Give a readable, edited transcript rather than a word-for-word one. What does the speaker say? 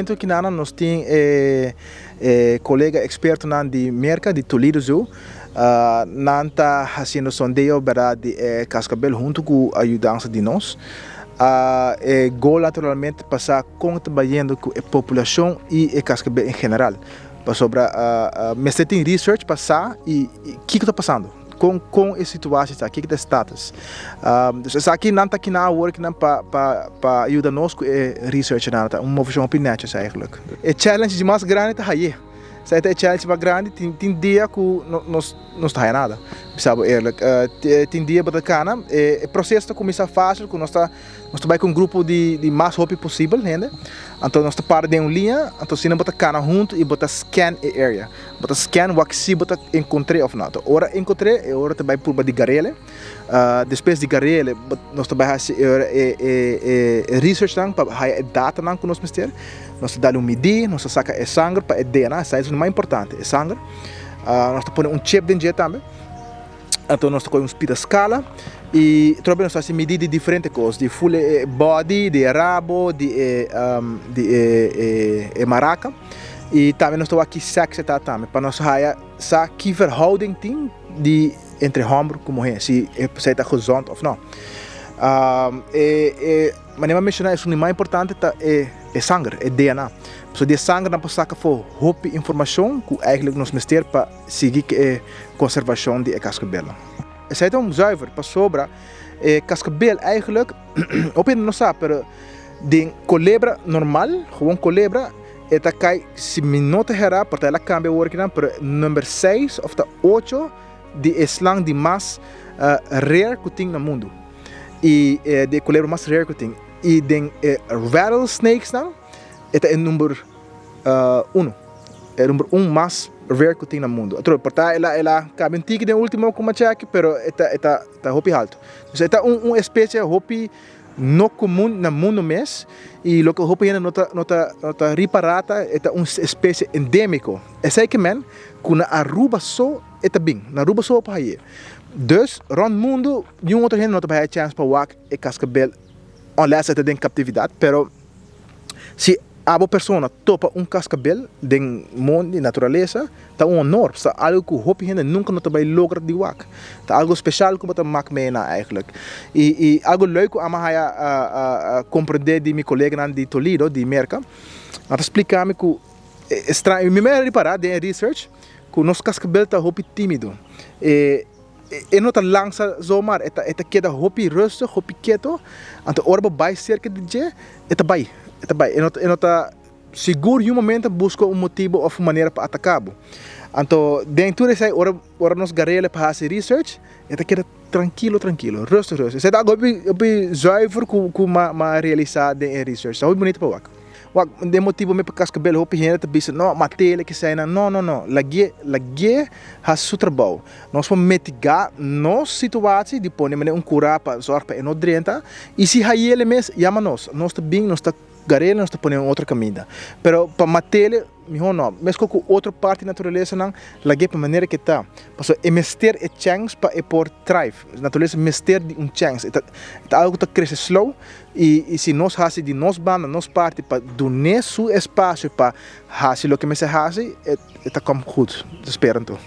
momento aki nos tin e colega expertonan di Merca, di Toledo Zoo, nan ta haciendo sondeo, berdad, di cascabel hunto cu ayudansa di nos. E goal naturalmente pa sa con ta bayendo cu e populacion y e cascabel en general. Pasobra mester tin research pa sa y kico ta pasando, con e situacion ta, kico ta e status. Dus esaki nan ta kinan awor kinan pa yuda nos cu e research nan. Ta un movecion hopi netjes eigenlijk. E challenge di mas grandi ta haye. Esaki ta e challenge mas grandi. Tin dia cu nos no ta haya nada, bisa bo eerlijk. Tin dia bo ta cana, e proceso ta cuminsa facil cu nos ta bay cu un grupo di mas hopi posibel hende. Anto nos ta para den un liña, anto asina bo ta cana hunto y bo ta scan e area. Bo ta scan wak si bo ta encontre of no. Anto ora encontre, e ora ta bay purba di garele. Despues di garele, nos ta bay haci e research nan pa haya e datanan cu nos mester. Nos ta dal un midi, nos ta saca e sanger pa e DNA, esaki ta mas importante, e sanger. Nos ta pone un chip den dje tambe. Anto nos ta coge un pida scala y trobe nos ta haci midi di diferente cos, di full e body, di e rabo, di e maraca. Y tambe nos ta wak ki sex e ta tambe, pa nos haya sa ki verhouding tin di entre homber cu muher, si esey ta gezond of no. E manera mi a menciona, esun di mas importante ta e sanger, e DNA. Pasobra di e sanger nan por saca for hopi informacion cu eigenlijk nos mester pa sigui cu e conservacion di e cascabel. Esey ta un zuiver, pasobra e cascabel eigenlijk, hopi hende no sa, pero den colebra normal, gewoon colebra, e ta cay, si mi no ta hera, por ta el a cambia awor akinan, pero number 6 of ta 8 di e slang di mas rare cu tin na mundo. Y di e colebra mas rare cu tin. Y den e rattlesnakes nan, e ta e number 1. E number 1 mas rare cu tin na mundo. Otro, por ta el a cambia un tiki den ultimo cu machaki, pero e ta hopi halto. Dus e ta un especie hopi no comun na mundo mes y loke hopi hende no ta ripara ta, e ta un especie endemico. Esey kiermen cu na Aruba so e ta bin, na Aruba so pa haye. Dus rond mundo ningun otro hende no ta haya chance pa wak e cascabel unless e ta den captividad, pero si abo persona topa un cascabel den mundo di naturalesa, ta un honor, ta algo cu hopi hende nunca no ta bay logra di wak. Ta algo special cu bo ta mak mee na eigenlijk. Y algo leuk cu ami a haya comprende di mi coleganan di Toledo, di Merca, nan ta splica mi cu straño, mi a ripara den e research cu nos cascabel ta hopi timido. E no ta lansa zomaar, e ta keda hopi rustig, hopi keto, anto ora bo bay cerca di dje, e ta bay, e ta bay. E no ta sigur un momento busca un motibo of un manera pa ataca bo. Anto den tur esey, ora nos garele pa haci research, e ta keda trankilo, trankilo, rustig, rustig. Esey ta algo hopi, hopi zuiver cu m'a realisa den e research. Ta hopi bunita pa wak. Wak, den motibo mi pa cascabel, hopi hende ta bisa, "No, matele que esey nan." No, no, no. Lag'e, lag'e haci su trabou. Nos por mitiga nos situatie di pone manera un cura pa zorg pa e no drenta. Y si hayele mes, yama nos. Nos ta bin, nos ta garele, nos ta pone un otro caminda. Pero pa matele, miho no. Mesco cu otro parti di naturalesa nan, lag'e pa manera cu ta. Paso e mester e chance pa e por thrive. Naturalesa mester di un chance. E ta algo cu ta crece slow y si nos haci di nos banda, nos parti pa dune su espacio pa haci loke mester haci, e ta kom goed. Spero anto.